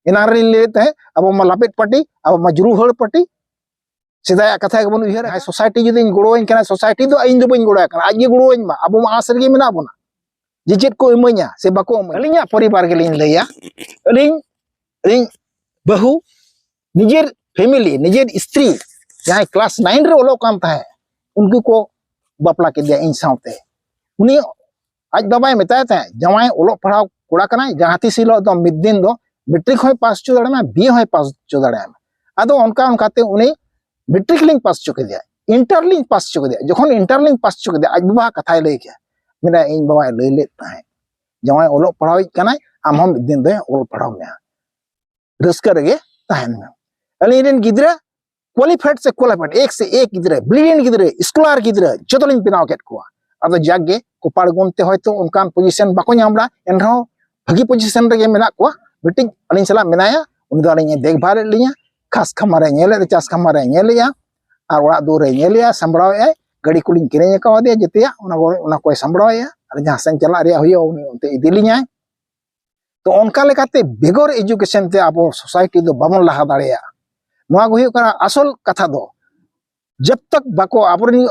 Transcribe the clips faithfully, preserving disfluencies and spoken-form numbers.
ᱮᱱᱟᱝ ᱨᱮᱞᱤᱧ ᱞᱟᱹᱭᱮᱫ ᱛᱟᱦᱮᱸᱫ, ᱟᱵᱚ ᱢᱟ ᱞᱟᱯᱮᱫ ᱯᱟᱹᱴᱤ, ᱟᱵᱚ ᱢᱟ ᱡᱩᱨᱩ ᱦᱟᱹᱲ ᱯᱟᱹᱴᱤ, ᱥᱮᱫᱟᱭᱟᱜ ᱠᱟᱛᱷᱟ ᱜᱮᱵᱚᱱ ᱩᱭᱦᱟᱹᱨᱟ᱾ ᱥᱳᱥᱟᱭᱴᱤ ᱡᱩᱫᱤᱧ ᱜᱚᱲᱚᱣᱟᱹᱧ ᱠᱟᱱᱟ, ᱥᱳᱥᱟᱭᱴᱤ ᱫᱚ ᱤᱧ ᱫᱚ ᱵᱟᱹᱧ ᱜᱚᱲᱚᱣᱟᱭ ᱠᱟᱱᱟ, ᱟᱡ ᱜᱮ ᱜᱚᱲᱚᱣᱟᱹᱧ ᱢᱟ, ᱟᱵᱚ ᱢᱟ ᱟᱸᱥ ᱨᱮᱜᱮ ᱢᱮᱱᱟᱜ ᱵᱚᱱᱟ ᱡᱮ ᱪᱮᱫ ᱠᱚ ᱤᱢᱟᱹᱧᱟ ᱥᱮ ᱵᱟᱠᱚ ᱤᱢᱟᱹᱧᱟ᱾ ᱟᱹᱞᱤᱧᱟᱜ ᱯᱚᱨᱤᱵᱟᱨ ᱜᱮᱞᱤᱧ ᱞᱟᱹᱭᱟ, ᱟᱹᱞᱤᱧ, ᱟᱹᱞᱤᱧ ᱵᱟᱹᱦᱩ, ᱱᱤᱡᱮᱨ ᱯᱷᱮᱢᱤᱞᱤ, ᱱᱤᱡᱮᱨ ᱥᱛᱨᱤ ᱡᱟᱦᱟᱸᱭ ᱠᱞᱟᱥ ᱱᱟᱭᱤᱱ ᱨᱮ ᱚᱞᱚᱜ ᱠᱟᱱ ᱛᱟᱦᱮᱸᱫ, ᱩᱱᱠᱩ ᱠᱚ ᱵᱟᱯᱞᱟ ᱠᱮᱫᱮᱭᱟ ᱤᱧ ᱥᱟᱶᱛᱮ᱾ ᱩᱱᱤ ᱟᱡ ᱵᱟᱵᱟᱭ ᱢᱮᱛᱟᱭ ᱛᱟᱦᱮᱸᱫ, ᱡᱟᱶᱟᱭ ᱚᱞᱚᱜ ᱯᱟᱲᱦᱟᱣ ᱠᱚᱲᱟ ᱠᱟᱱᱟᱭ, ᱡᱟᱦᱟᱸ ᱛᱤᱥ ᱦᱤᱞᱳᱜ ᱫᱚ ᱢᱤᱫ ᱫᱤᱱ ᱫᱚ ᱢᱮᱴᱨᱤᱠ ᱦᱚᱸᱭ ᱯᱟᱥ ᱦᱚᱪᱚ ᱫᱟᱲᱮᱭᱟᱢᱟ, ᱵᱤᱭᱮ ᱦᱚᱸᱭ ᱯᱟᱥ ᱦᱚᱪᱚ ᱫᱟᱲᱮᱭᱟᱢᱟ᱾ ᱟᱫᱚ ᱚᱱᱠᱟ ᱚᱱᱠᱟᱛᱮ ᱩᱱᱤ ᱢᱮᱴᱨᱤᱠ ᱞᱤᱧ ᱯᱟᱥ ᱦᱚᱪᱚ ᱠᱮᱫᱮᱭᱟ, ᱤᱱᱴᱟᱨ ᱞᱤᱧ ᱯᱟᱥ ᱦᱚᱪᱚ ᱠᱮᱫᱮᱭᱟ᱾ ᱡᱚᱠᱷᱚᱱ ᱤᱱᱴᱟᱨ ᱞᱤᱧ ᱯᱟᱥ ᱦᱚᱪᱚ ᱠᱮᱫᱮᱭᱟ, ᱟᱡ ᱵᱟᱵᱟ ᱠᱟᱛᱷᱟᱭ ᱞᱟᱹᱭ ᱠᱮᱫᱟ, ᱢᱮᱱᱟ, "ᱤᱧ ᱵᱟᱵᱟᱭ ᱞᱟᱹᱭ ᱞᱮᱫ ᱛᱟᱦᱮᱸᱫ, ᱡᱟᱶᱟᱭ ᱚᱞᱚᱜ ᱯᱟᱲᱦᱟᱣᱤᱡ ᱠᱟᱱᱟᱭ, ᱟᱢ ᱦᱚᱸ ᱢᱤᱫ ᱫᱤᱱ ᱫᱚᱭ ᱚᱞ ᱯᱟᱲᱦᱟᱣ ᱢᱮᱭᱟ, ᱨᱟᱹᱥᱠᱟᱹ ᱨᱮᱜᱮ ᱛᱟᱦᱮᱱ ᱢᱮ᱾" ᱟᱹᱞᱤᱧ ᱨᱮᱱ ᱜᱤᱫᱽᱨᱟᱹ ᱠᱣᱟᱞᱤᱯᱷᱟᱭᱰ ᱥᱮ ᱠᱣᱟᱞᱤᱯᱷᱟᱭᱰ, ᱮᱠ ᱥᱮ ᱮᱠ ᱜᱤᱫᱽᱨᱟᱹ, ᱵᱨᱤᱞᱤᱭᱮᱱᱴ ᱜᱤᱫᱽᱨᱟᱹ, ᱥᱠᱚᱞᱟᱨ ᱜᱤᱫᱽᱨᱟᱹ, ᱡᱚᱛᱚ ᱞᱤᱧ ᱵᱮᱱᱟᱣ ᱠᱮᱫ ᱠᱚᱣᱟ᱾ ᱟᱫᱚ ᱡᱟᱠ ᱜᱮ, ᱠᱚᱯᱟᱲ ᱜᱩᱱ ᱛᱮ ᱦᱚᱭᱛᱳ ᱚᱱᱠᱟᱱ ᱯᱚᱡᱤᱥᱚᱱ ᱵᱟᱠᱚ ᱧᱟᱢ ᱞᱮᱫᱟ, ᱮᱱᱨᱮᱦᱚᱸ ᱵᱷᱟᱹᱜᱤ ᱯᱚᱡᱤᱥᱚᱱ ᱨᱮᱜᱮ ᱢᱮᱱᱟᱜ ᱠᱚᱣᱟ᱾ ᱢᱤᱫᱴᱤᱡ ᱟᱹᱞᱤᱧ ᱥᱟᱞᱟᱜ ᱢᱮᱱᱟᱭᱟ, ᱩᱱᱤ ᱫᱚ ᱟᱹᱞᱤᱧ ᱮ ᱫᱮᱠᱷᱵᱷᱟᱞᱮᱫ ᱞᱤᱧᱟ, ᱠᱷᱟᱥ ᱠᱷᱟᱢᱟᱨᱮ ᱧᱮᱞᱮᱫ, ᱪᱟᱥ ᱠᱷᱟᱢᱟᱨᱮ ᱧᱮᱞᱮᱫᱼᱟ, ᱟᱨ ᱚᱲᱟᱜ ᱫᱩᱣᱟᱹᱨᱮ ᱧᱮᱞᱮᱫᱼᱟ, ᱥᱟᱢᱵᱲᱟᱣᱮᱫᱼᱟᱭ, ᱜᱟᱹᱰᱤ ᱠᱚᱞᱤᱧ ᱠᱤᱨᱤᱧ ᱟᱠᱟᱣᱟᱫᱮᱭᱟ ᱡᱮᱛᱮᱭᱟᱜ, ᱚᱱᱟ ᱠᱚ, ᱚᱱᱟ ᱠᱚᱭ ᱥᱟᱢᱵᱲᱟᱣᱮᱫᱼᱟ, ᱟᱨ ᱡᱟᱦᱟᱸ ᱥᱮᱱ ᱪᱟᱞᱟᱜ ᱨᱮᱭᱟᱜ ᱦᱩᱭᱩᱜᱼᱟ, ᱩᱱᱤ ᱚᱱᱛᱮ ᱤᱫᱤ ᱞᱤᱧᱟᱭ᱾ ᱛᱚ ᱚᱱᱠᱟ ᱞᱮᱠᱟᱛᱮ ᱵᱮᱜᱚᱨ ᱮᱡᱩᱠᱮᱥᱚᱱ ᱛᱮ ᱟᱵᱚ ᱥᱳᱥᱟᱭᱴᱤ ᱫᱚ ᱵᱟᱵᱚᱱ ᱞᱟᱦᱟ ᱫᱟᱲᱮᱭᱟᱜᱼᱟ᱾ ᱱᱚᱣᱟ ᱜᱮ ᱦᱩᱭᱩᱜ ᱠᱟᱱᱟ ᱟᱥᱚᱞ ᱠᱟᱛᱷᱟ ᱫᱚ᱾ ᱡᱟᱵ ᱛᱟᱠ ᱵᱟᱠᱚ, ᱟᱵᱚᱨᱮᱱ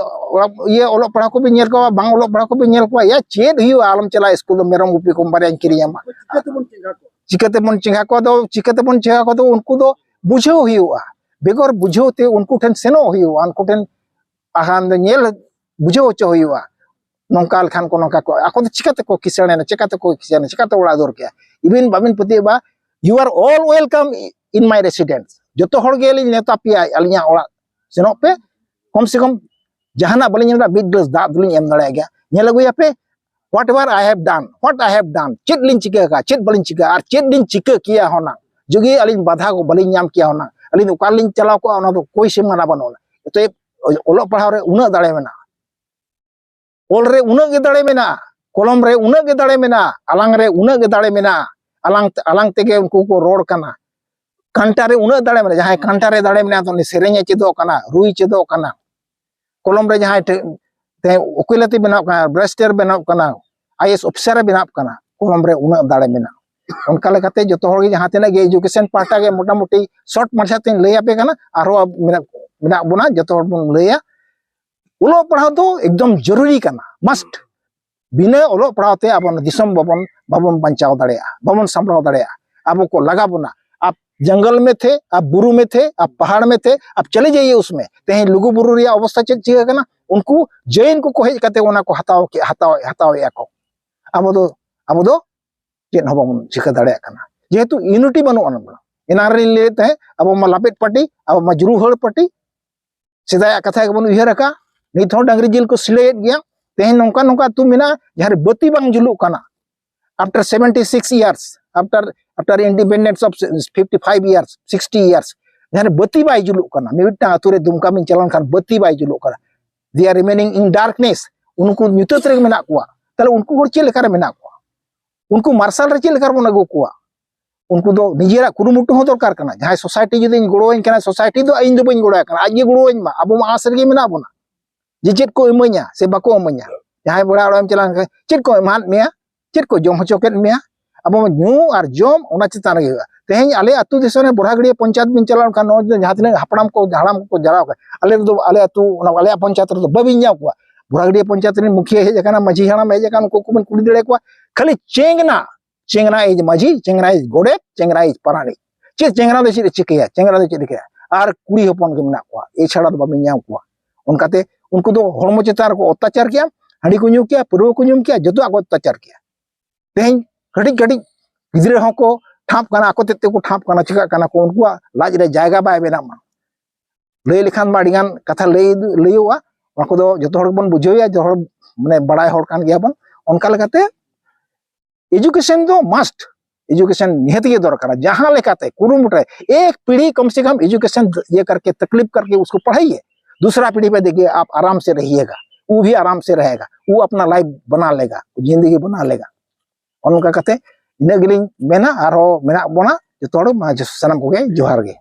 ᱤᱭᱟᱹ ᱚᱞᱚᱜ ᱯᱟᱲᱦᱟᱣ ᱠᱚᱵᱤᱱ ᱧᱮᱞ ᱠᱚᱣᱟ, ᱵᱟᱝ ᱚᱞᱚᱜ ᱯᱟᱲᱦᱟᱣ ᱠᱚᱵᱤᱱ ᱧᱮᱞ ᱠᱚᱣᱟ, ᱭᱟ ᱪᱮᱫ ᱦᱩᱭᱩᱜᱼᱟ, ᱟᱞᱚᱢ ᱪᱟᱞᱟᱜᱼᱟ ᱥᱠᱩᱞ ᱫᱚ, ᱢᱮᱨᱚᱢ ᱜᱩᱯᱤ ᱠᱚᱢ ᱵᱟᱨᱭᱟᱧ ᱠᱤᱨᱤᱧ ᱟᱢᱟ᱾ ᱪᱤᱠᱟᱹᱛᱮᱵᱚᱱ ᱪᱮᱸᱜᱷᱟ ᱠᱚᱣᱟ? ᱪᱤᱠᱟᱹᱛᱮᱵᱚᱱ ᱪᱮᱸᱜᱷᱟ ᱠᱚᱣᱟ? ᱫᱚ ᱪᱤᱠᱟᱹᱛᱮᱵᱚᱱ ᱪᱮᱸᱜᱷᱟ ᱠᱚᱣᱟ? ᱫᱚ ᱩᱱᱠᱩ ᱫᱚ ᱵᱩᱡᱷᱟᱹᱣ ᱦᱩᱭᱩᱜᱼᱟ, ᱵᱮᱜᱚᱨ ᱵᱩᱡᱷᱟᱹᱣ ᱛᱮ ᱩᱱᱠᱩ ᱴᱷᱮᱱ ᱥᱮᱱᱚᱜ ᱦᱩᱭᱩᱜᱼᱟ, ᱩᱱᱠᱩ ᱴᱷᱮᱱ ᱟᱠᱷᱟᱱ ᱫᱚ ᱧᱮᱞ ᱵᱩᱡᱷᱟᱹᱣ ᱦᱚᱪᱚ ᱦᱩᱭᱩᱜᱼᱟ᱾ ᱱᱚᱝᱠᱟ ᱞᱮᱠᱷᱟᱱ ᱠᱚ ᱱᱚᱝᱠᱟ ᱠᱚ, ᱟᱠᱚ ᱫᱚ ᱪᱤᱠᱟᱹ ᱛᱮᱠᱚ ᱠᱤᱥᱟᱹᱬᱮᱱᱟ, ᱪᱤᱠᱟᱹ ᱛᱮᱠᱚ ᱠᱤᱥᱟᱹᱬᱮᱱᱟ, ᱪᱤᱠᱟᱹ ᱛᱮ ᱚᱲᱟᱜ ᱫᱩᱣᱟᱹᱨ ᱠᱮᱜᱼᱟ? ᱤᱵᱤᱱ ᱵᱟᱵᱤᱱ ᱯᱟᱹᱛᱭᱟᱹᱜᱼᱟ, "You are all welcome in my residence", ᱡᱚᱛᱚ ᱦᱚᱲ ᱜᱮᱞᱤᱧ ᱱᱮᱣᱛᱟ ᱯᱮᱭᱟ ᱟᱹᱞᱤᱧᱟᱜ ᱚᱲᱟᱜ, ᱥᱮᱱᱚᱜ ᱯᱮ᱾ ᱠᱚᱢ ᱥᱮ ᱠᱚᱢ ᱡᱟᱦᱟᱱᱟᱜ ᱵᱟᱹᱞᱤᱧ ᱮᱢ ᱫᱟᱲᱮᱭᱟᱜᱼᱟ, ᱢᱤᱫ ᱜᱞᱟᱥ ᱫᱟᱜ ᱫᱚᱞᱤᱧ ᱮᱢ ᱫᱟᱲᱮᱭᱟᱜ ᱜᱮᱭᱟ᱾ ᱧᱮᱞ ᱟᱹᱜᱩᱭᱟᱯᱮ, what ever I have done, what I have done, ᱪᱮᱫ ᱞᱤᱧ ᱪᱤᱠᱟᱹ ᱟᱠᱟᱫᱼᱟ, ᱪᱮᱫ ᱵᱟᱹᱞᱤᱧ ᱪᱤᱠᱟᱹ ᱟᱠᱟᱫᱼᱟ, ᱟᱨ ᱪᱮᱫ ᱞᱤᱧ ᱪᱤᱠᱟᱹ ᱠᱮᱭᱟ ᱦᱩᱱᱟᱹᱝ, ᱡᱩᱫᱤ ᱟᱹᱞᱤᱧ ᱵᱟᱫᱷᱟ ᱠᱚ ᱵᱟᱹᱞᱤᱧ ᱧᱟᱢ ᱠᱮᱭᱟ ᱦᱩᱱᱟᱹᱝ, ᱟᱹᱞᱤᱧ ᱫᱚ ᱚᱠᱟ ᱨᱮᱞᱤᱧ ᱪᱟᱞᱟᱣ ᱠᱚᱜᱼᱟ, ᱚᱱᱟ ᱫᱚ ᱠᱳᱭ ᱥᱤᱢᱟᱱᱟ ᱵᱟᱹᱱᱩᱜᱼᱟ᱾ ᱚᱛᱚᱮᱵ ᱚᱞᱚᱜ ᱯᱟᱲᱦᱟᱣ ᱨᱮ ᱩᱱᱟᱹᱜ ᱫᱟᱲᱮ ᱢᱮᱱᱟᱜᱼᱟ, ᱚᱞ ᱨᱮ ᱩᱱᱟᱹᱜ ᱜᱮ ᱫᱟᱲᱮ ᱢᱮᱱᱟᱜᱼᱟ, ᱠᱚᱞᱚᱢ ᱨᱮ ᱩᱱᱟᱹᱜ ᱜᱮ ᱫᱟᱲᱮ ᱢᱮᱱᱟᱜᱼᱟ, ᱟᱞᱟᱝ ᱨᱮ ᱩᱱᱟᱹᱜ ᱜᱮ ᱫᱟᱲᱮ ᱢᱮᱱᱟᱜᱼᱟ, ᱟᱞᱟᱝ, ᱟᱞᱟᱝ ᱛᱮᱜᱮ ᱩᱱᱠᱩ ᱠᱚ ᱨᱚᱲ ᱠᱟᱱᱟ᱾ ᱠᱟᱱᱴᱟ ᱨᱮ ᱩᱱᱟᱹᱜ ᱫᱟᱲᱮ ᱢᱮᱱᱟᱜᱼᱟ, ᱡᱟᱦᱟᱸᱭ ᱠᱟᱱᱴᱟ ᱨᱮ ᱫᱟᱲᱮ ᱢᱮᱱᱟᱜᱼᱟ, ᱩᱱᱤ ᱥᱮᱨᱮᱧ ᱮ ᱪᱮᱫᱚᱜ ᱠᱟᱱᱟ, ᱨᱩᱭ ᱪᱮᱫᱚᱜ ᱠᱟᱱᱟ᱾ ᱠᱚᱞᱚᱢ ᱨᱮ ᱡᱟᱦᱟᱸᱭ ᱴᱷᱮ-, ᱛᱮᱦᱮᱧ ᱩᱠᱤᱞᱟᱹᱛᱤ ᱵᱮᱱᱟᱣ ᱠᱟᱱᱟ, ᱵᱮᱨᱤᱥᱴᱟᱨ ᱵᱮᱱᱟᱣ ᱠᱟᱱᱟ, ᱟᱭ ᱮ ᱮᱥ ᱚᱯᱷᱤᱥᱟᱨ ᱮ ᱵᱮᱱᱟᱣ ᱠᱟᱱᱟ, ᱠᱚᱞᱚᱢ ᱨᱮ ᱩᱱᱟᱹᱜ ᱫᱟᱲᱮ ᱢᱮᱱᱟᱜᱼᱟ᱾ ᱚᱱᱠᱟ ᱞᱮᱠᱟᱛᱮ ᱡᱚᱛᱚ ᱦᱚᱲ ᱜᱮ ᱡᱟᱦᱟᱸ ᱛᱤᱱᱟᱹᱜ ᱜᱮ ᱮᱡᱩᱠᱮᱥᱚᱱ ᱯᱟᱦᱴᱟ ᱜᱮ ᱢᱚᱴᱟᱢᱩᱴᱤ ᱥᱚᱨᱴ ᱢᱟᱪᱷᱟ ᱛᱮᱧ ᱞᱟᱹᱭ ᱟᱯᱮ ᱠᱟᱱᱟ, ᱟᱨᱦᱚᱸ ᱢᱮᱱᱟᱜ ᱢᱮᱱᱟᱜ ᱵᱚᱱᱟ, ᱡᱚᱛᱚ ᱦᱚᱲ ᱵᱚᱱ ᱞᱟᱹᱭᱟ᱾ ᱚᱞᱚᱜ ᱯᱟᱲᱦᱟᱣ ᱫᱚ ᱮᱠᱫᱚᱢ ᱡᱚᱨᱩᱨᱤ ᱠᱟᱱᱟ, ᱢᱟᱥᱴ᱾ ᱵᱤᱱᱟᱹ ᱚᱞᱚᱜ ᱯᱟᱲᱦᱟᱣ ᱛᱮ ᱟᱵᱚ ᱱᱚᱣᱟ ᱫᱤᱥᱚᱢ ᱵᱟᱵᱚᱱ ᱵᱟᱵᱚᱱ ᱵᱟᱧᱪᱟᱣ ᱫᱟᱲᱮᱭᱟᱜᱼᱟ, ᱵᱟᱵᱚᱱ ᱥᱟᱢᱵᱲᱟᱣ ᱫᱟᱲᱮᱭᱟᱜᱼᱟ᱾ ᱟᱵᱚ ᱠᱚ ᱞᱟᱜᱟ ᱵᱚᱱᱟ᱾ ᱟᱯ ᱡᱚᱝᱜᱚᱞ ᱢᱮ ᱛᱷᱮ, ᱟᱯ ᱵᱩᱨᱩ ᱢᱮ ᱛᱷᱮ, ᱟᱯ ᱯᱟᱦᱟᱲ ᱢᱮ ᱛᱷᱮ, ᱟᱯ ᱪᱟᱞᱮ ᱡᱟᱭᱮ ᱩᱥᱢᱮ᱾ ᱛᱮᱦᱮᱧ ᱞᱩᱜᱩ ᱵᱩᱨᱩ ᱨᱮᱭᱟᱜ ᱚᱵᱚᱥᱛᱟ ᱪᱮᱫ ᱪᱤᱠᱟᱹ ᱠᱟᱱᱟ? ᱩᱱᱠᱩ ᱡᱮᱭᱱ ᱠᱚᱠᱚ ᱦᱮᱡ ᱠᱟᱛᱮ ᱚᱱᱟ ᱠᱚ ᱦᱟᱛᱟᱣ ᱠᱮ ᱦᱟᱛᱟᱣ ᱦᱟᱛᱟᱣᱮᱫᱼᱟ ᱠᱚ᱾ ᱟᱵᱚ ᱫᱚ ᱟᱵᱚ ᱫᱚ ᱪᱮᱫ ᱦᱚᱸ ᱵᱟᱵᱚᱱ ᱪᱤᱠᱟᱹ ᱫᱟᱲᱮᱭᱟᱜ ᱠᱟᱱᱟ, ᱡᱮᱦᱮᱛᱩ ᱤᱭᱩᱱᱤᱴᱤ ᱵᱟᱹᱱᱩᱜ ᱟᱱ᱾ ᱮᱱᱟᱝ ᱨᱮᱞᱤᱧ ᱞᱟᱹᱭᱮᱫ ᱛᱟᱦᱮᱸᱫ, ᱟᱵᱚ ᱢᱟ ᱞᱟᱯᱮᱫ ᱯᱟᱹᱴᱤ, ᱟᱵᱚ ᱢᱟ ᱡᱩᱨᱩᱦᱟᱹᱲ ᱯᱟᱹᱴᱤ, ᱥᱮᱫᱟᱭᱟᱜ ᱠᱟᱛᱷᱟ ᱜᱮᱵᱚᱱ ᱩᱭᱦᱟᱹᱨ ᱟᱠᱟᱫ᱾ ᱱᱤᱛ ᱦᱚᱸ ᱰᱟᱝᱨᱤ ᱡᱤᱞ ᱠᱚ ᱥᱤᱞᱟᱹᱭᱮᱫ ᱜᱮᱭᱟ᱾ ᱛᱮᱦᱮᱧ ᱱᱚᱝᱠᱟ ᱱᱚᱝᱠᱟ ᱟᱹᱛᱩ ᱢᱮᱱᱟᱜᱼᱟ, ᱡᱟᱦᱟᱸ ᱨᱮ ᱵᱟᱹᱛᱤ ᱵᱟᱝ ᱡᱩᱞᱩᱜ ᱠᱟᱱᱟ᱾ After seventy six years, after after independence of fifty five years, sixty years, ᱡᱟᱦᱟᱸ ᱨᱮ ᱵᱟᱹᱛᱤ ᱵᱟᱭ ᱡᱩᱞᱩᱜ ᱠᱟᱱᱟ᱾ ᱢᱤᱢᱤᱫᱴᱟᱝ ᱟᱹᱛᱩ ᱨᱮ ᱫᱩᱢᱠᱟ ᱵᱤᱱ ᱪᱟᱞᱟᱣ ᱞᱮᱱᱠᱷᱟᱱ ᱵᱟᱹᱛᱤ ᱵᱟᱭ ᱡᱩᱞᱩᱜ ᱠᱟᱱᱟ᱾ They are remaining in darkness. ᱩᱱᱠᱩ ᱧᱩᱛᱟᱹᱛ ᱨᱮᱜᱮ ᱢᱮᱱᱟᱜ ᱠᱚᱣᱟ᱾ ᱛᱟᱦᱞᱮ ᱩᱱᱠᱩ ᱦᱚᱲ ᱪᱮᱫ ᱞᱮᱠᱟ ᱨᱮ ᱢᱮᱱᱟᱜ ᱠᱚᱣᱟ? ᱩᱱᱠᱩ ᱢᱟᱨᱥᱟᱞ ᱨᱮ ᱪᱮᱫ ᱞᱮᱠᱟ ᱨᱮᱵᱚᱱ ᱟᱹᱜᱩ ᱠᱚᱣᱟ? ᱩᱱᱠᱩ ᱫᱚ ᱱᱤᱡᱮᱨᱟᱜ ᱠᱩᱨᱩᱢᱩᱴᱩ ᱦᱚᱸ ᱫᱚᱨᱠᱟᱨ ᱠᱟᱱᱟ᱾ ᱡᱟᱦᱟᱸᱭ ᱥᱳᱥᱟᱭᱴᱤ ᱡᱩᱫᱤᱧ ᱜᱚᱲᱚᱣᱟᱹᱧ ᱠᱟᱱᱟ, ᱥᱳᱥᱟᱭᱴᱤ ᱫᱚ ᱤᱧ ᱫᱚ ᱵᱟᱹᱧ ᱜᱚᱲᱚᱣᱟᱭ ᱠᱟᱱᱟ, ᱟᱡ ᱜᱮ ᱜᱚᱲᱚᱣᱟᱹᱧ ᱢᱟ᱾ ᱟᱵᱚ ᱢᱟ ᱟᱸᱥ ᱨᱮᱜᱮ ᱢᱮᱱᱟᱜ ᱵᱚᱱᱟ ᱡᱮ ᱪᱮᱫ ᱠᱚ ᱤᱢᱟᱹᱧᱟ ᱥᱮ ᱵᱟᱠᱚ ᱤᱢᱟᱹᱧᱟ᱾ ᱡᱟᱦᱟᱸᱭ ᱵᱚᱲᱟ ᱚᱲᱟᱜ ᱮᱢ ᱪᱟᱞᱟᱣ ᱞᱮᱱᱠᱷᱟᱱ, ᱪᱮᱫ ᱠᱚ ᱮᱢᱟᱫ ᱢᱮᱭᱟ, ᱪᱮᱫ ᱠᱚ ᱡᱚᱢ ᱦᱚᱪᱚ ᱠᱮᱫ ᱢᱮᱭᱟ? ᱟᱵᱚ ᱢᱟ ᱧᱩ ᱟᱨ ᱡᱚᱢ, ᱚᱱᱟ ᱪᱮᱛᱟᱱ ᱨᱮᱜᱮ ᱦᱩᱭᱩᱜᱼᱟ᱾ ᱛᱮᱦᱮᱧ ᱟᱞᱮ ᱟᱹᱛᱩ ᱫᱤᱥᱚᱢ ᱨᱮ ᱵᱚᱨᱦᱟᱜᱟᱹᱲᱤᱭᱟᱹ ᱯᱚᱧᱪᱟᱭᱮᱛ ᱵᱤᱱ ᱪᱟᱞᱟᱣ ᱞᱮᱱᱠᱷᱟᱱ, ᱱᱚᱜᱼᱚᱭ ᱡᱮ ᱡᱟᱦᱟᱸ ᱛᱤᱱᱟᱹᱜ ᱦᱟᱯᱲᱟᱢ ᱠᱚ, ᱦᱟᱲᱟᱢ ᱠᱚᱠᱚ ᱡᱟᱣᱨᱟ ᱟᱠᱟᱱᱟ, ᱟᱞᱮ ᱫᱚ, ᱟᱞᱮ ᱟᱹᱛᱩ, ᱚᱱᱟ ᱟᱞᱮᱭᱟᱜ ᱯᱚᱧᱪᱟᱭᱮᱛ ᱨᱮᱫᱚ ᱵᱟᱹᱵᱤᱱ ᱧᱟᱢ ᱠᱚᱣᱟ᱾ ᱵᱚᱨᱦᱟᱜᱟᱹᱲᱤᱭᱟᱹ ᱯᱚᱧᱪᱟᱭᱮᱛ ᱨᱮᱱ ᱢᱩᱠᱷᱤᱭᱟᱹ ᱦᱮᱡ ᱟᱠᱟᱱᱟ, ᱢᱟᱹᱡᱷᱤ ᱦᱟᱲᱟᱢ ᱦᱮᱡ ᱟᱠᱟᱱᱟ, ᱩᱱᱠᱩ ᱠᱚᱵᱤᱱ ᱠᱩᱞᱤ ᱫᱟᱲᱮ ᱠᱚᱣᱟ᱾ ᱠᱷᱟᱹᱞᱤ ᱪᱮᱝᱱᱟ, ᱪᱮᱝᱱᱟ ᱤᱡ ᱢᱟᱹᱡᱷᱤ, ᱪᱮᱝᱱᱟ ᱤᱡ ᱜᱚᱰᱮᱛ, ᱪᱮᱝᱱᱟ ᱤᱡ ᱯᱟᱨᱟᱱᱤᱠ᱾ ᱪᱮᱫ ᱪᱮᱝᱱᱟ ᱫᱚ ᱪᱮᱫ ᱮ ᱪᱤᱠᱟᱹᱭᱟ? ᱪᱮᱝᱱᱟ ᱫᱚ ᱪᱮᱫ ᱮ ᱪᱤᱠᱟᱹᱭᱟ? ᱟᱨ ᱠᱩᱲᱤ ᱦᱚᱯᱚᱱ ᱜᱮ ᱢᱮᱱᱟᱜ ᱠᱚᱣᱟ, ᱮᱪᱷᱟᱲᱟ ᱫᱚ ᱵᱟᱵᱤᱱ ᱧᱟᱢ ᱠᱚᱣᱟ᱾ ᱚᱱᱠᱟᱛᱮ ᱩᱱᱠᱩ ᱫᱚ ᱦᱚᱲᱢᱚ ᱪᱮᱛᱟᱱ ᱨᱮᱠᱚ ᱚᱛᱛᱟᱪᱟᱨ ᱠᱮᱭᱟ, ᱦᱟᱺᱰᱤ ᱠᱚ ᱧᱩ ᱠᱮᱭᱟ, ᱯᱟᱹᱨᱣᱟᱹ ᱠᱚ ᱧᱩ ᱠᱮᱭᱟ, ᱡᱚᱛᱚᱣᱟᱜ ᱠᱚ ᱚᱛᱛᱟᱪᱟᱨ ᱠᱮᱭᱟ᱾ ᱛᱮᱦᱮᱧ ᱠᱟᱹᱴᱤᱡ ᱠᱟᱹᱴᱤᱡ ᱜᱤᱫᱽᱨᱟᱹ ᱦᱚᱸᱠᱚ ᱴᱷᱟᱯ ᱠᱟᱱᱟ, ᱟᱠᱚ ᱛᱮᱫ ᱛᱮᱠᱚ ᱴᱷᱟᱯ ᱠᱟᱱᱟ, ᱪᱤᱠᱟᱹᱜ ᱠᱟᱱᱟ ᱠᱚ, ᱩᱱᱠᱩᱣᱟᱜ ᱞᱟᱡ ᱨᱮ ᱡᱟᱭᱜᱟ ᱵᱟᱭ ᱵᱮᱱᱟᱜ ᱢᱟ᱾ ᱞᱟᱹᱭ ᱞᱮᱠᱷᱟᱱ ᱢᱟ ᱟᱹᱰᱤᱜᱟᱱ ᱠᱟᱛᱷᱟ ᱞᱟᱹᱭ ᱞᱟᱹᱭᱚᱜᱼᱟ, ᱚᱱᱟ ᱠᱚᱫᱚ ᱡᱚᱛᱚ ᱦᱚᱲ ᱜᱮᱵᱚᱱ ᱵᱩᱡᱷᱟᱹᱣᱮᱭᱟ, ᱡᱚᱛᱚ ᱦᱚᱲ ᱢᱟᱱᱮ ᱵᱟᱲᱟᱭ ᱦᱚᱲ ᱠᱟᱱ ᱜᱮᱭᱟᱵᱚᱱ᱾ ᱚᱱᱠᱟ ᱞᱮᱠᱟᱛᱮ ᱮᱡᱩᱠᱮᱥᱚᱱ ᱫᱚ ᱢᱟᱥᱴ, ᱮᱡᱩᱠᱮᱥᱚᱱ ᱱᱤᱦᱟᱹᱛ ᱜᱮ ᱫᱚᱨᱠᱟᱨᱟ᱾ ᱡᱟᱦᱟᱸ ᱞᱮᱠᱟᱛᱮ ᱠᱩᱨᱩᱢᱩᱴᱩ, ᱮᱠ ᱯᱤᱲᱦᱤ ᱠᱚᱢ ᱥᱮ ᱠᱚᱢ ᱮᱡᱩᱠᱮᱥᱚᱱ ᱤᱭᱟᱹ ᱠᱟᱨᱠᱮ ᱛᱟᱠᱞᱤᱯ ᱠᱟᱨᱠᱮ ᱩᱥᱠᱚ ᱯᱟᱲᱦᱟᱤᱭᱮ, ᱫᱩᱥᱨᱟ ᱯᱤᱲᱦᱤ ᱯᱮ ᱫᱮᱠᱷᱤᱭᱮ ᱟᱯ ᱟᱨᱟᱢ ᱥᱮ ᱨᱟᱦᱤᱭᱮᱜᱟ, ᱣᱳ ᱵᱷᱤ ᱟᱨᱟᱢ ᱥᱮ ᱨᱟᱦᱮᱜᱟ, ᱣᱳ ᱟᱯᱱᱟ ᱞᱟᱭᱤᱯᱷ ᱵᱟᱱᱟ ᱞᱮᱜᱟ, ᱡᱤᱱᱫᱮᱜᱤ ᱵᱟᱱᱟ ᱞᱮᱜᱟ᱾ ᱚᱱᱠᱟ ᱠᱟᱛᱮ ᱤᱱᱟᱹᱜ ᱜᱮᱞᱤᱧ ᱢᱮᱱᱟ᱾ ᱟᱨᱦᱚᱸ ᱢᱮᱱᱟᱜ ᱵᱚᱱᱟ ᱡᱚᱛᱚ ᱦᱚᱲ ᱢᱟ, ᱥᱟᱱᱟᱢ ᱠᱚᱜᱮ ᱡᱚᱦᱟᱨ ᱜᱮ᱾